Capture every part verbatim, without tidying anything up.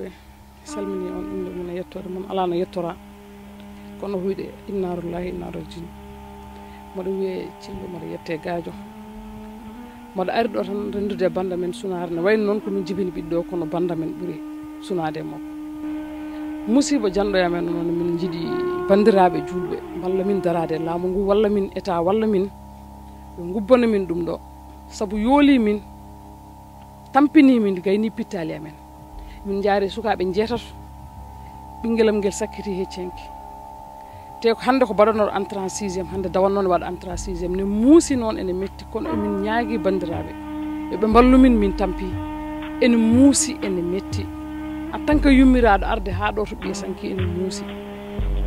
Mi salmini on innde mum e yettoode mum, alaa no yettoraa. Kono huyde inna lillahi inna rajiun. Mboɗo wiyee Cillo, mboɗo yettee Gaajo. Mboɗo ari ɗo tan renndude e bannda men sunaare, ne wayno noon ko min jibini ɓiɗɗo, kono bannda men ɓuri sunaade e makko. Musiiba janɗo e amen noon, min njiɗi banndiraaɓe juulɓe mballa min daraade e laamu ngu, walla min État, walla min ɓe ngubbana min ɗum ɗo. Sabu yoolii min, tampinii min, gayni pittaali amen. Min njaari sukaaɓe njeetato, ɓinngelam ngel sakkiti he cenki. Te ko hannde ko mbaɗanooɗo entrée en sixième, hannde dawannoon waɗa entrée en sixième. Ne muusi noon, ene metti, kono emin ñaagii banndiraaɓe yo ɓe mballu min, min tampi. Ene muusi, ene metti. En tant que yummiraaɗo, arde haa ɗo to ɓiye sanki, ene muusi.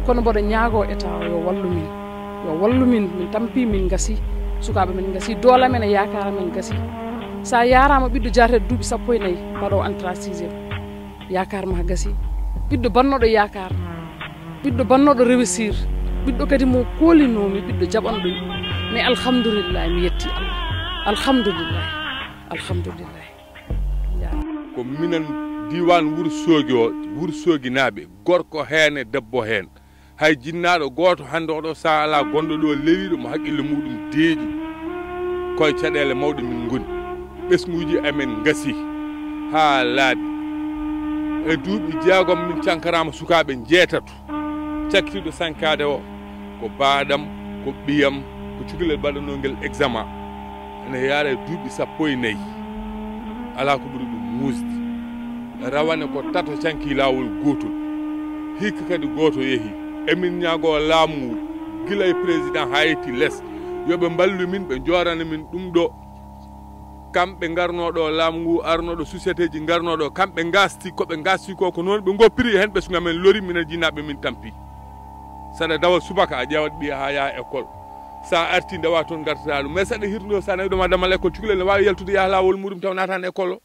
Kono mboɗo ñaagoo État o yo wallu min. Yo wallu min, min tampi, min ngasi. Sukaaɓe men ngasi, doole amen e yaakaar amen ngasi. So a yaaraama ɓiɗɗo jaateeɗo duuɓi sappo e nayi, mbaɗoowo entrée en sixième. Yaakaar ma gasi. Ɓiɗɗo bannooɗo yaakaar. Ɓiɗɗo bannooɗo réussir. Ɓiɗɗo kadi mo koolinoomi, ɓiɗɗo jaɓanɗo. Mais alhamdulillah, mi yetti Allah. Alhamdulillah. Alhamdulillah. Jaaraama. Ko minen diiwaan Wuro Soogi o, Wuro Sooginaaɓe, gorko heen e debbo heen. Hay jinnaaɗo gooto hannde oɗo sahaa alaa gonɗo ɗo lewiiɗo mo haqqille muɗum deeƴi. Koye caɗeele mawɗe min ngoni. Ɓesnguuji amen ngasi haa laaɓi. E duuɓi jeegom min cankaraama sukaaɓe njeetato. Cakkitiiɗo sankaade o ko baaɗam, ko ɓiyam, ko cukalel baɗanoo ngel examen. Ene yaara e duuɓi sappo e nayi. Alaa ko ɓuri ɗum muusde. Rawane ko tato canki laawol gootol. Hikka kadi gooto yehi. Emin ñaagoo laamu ngu, gila e président haa yetti les. Yo ɓe mballu min, ɓe njoorana min ɗum ɗo. Kamɓe ngarnoo ɗo laamu ngu, arnoo ɗo société ji ngarnoo ɗo, kamɓe ngaasti, ko ɓe ngaasti ko, ko noon ɓe ngoppiri heen ɓesngu amen lori, minen jinnaaɓe min tampi. Saɗa dawa subaka, a ƴeewat ɓiya haa yaha école. Sa arti ndewa toon ngartata ɗum. Mais saɗa hirnude, sa nawi ɗo ma damal école, cukalel ne waawi yaltude yaha laawol muɗum taw naatan école o.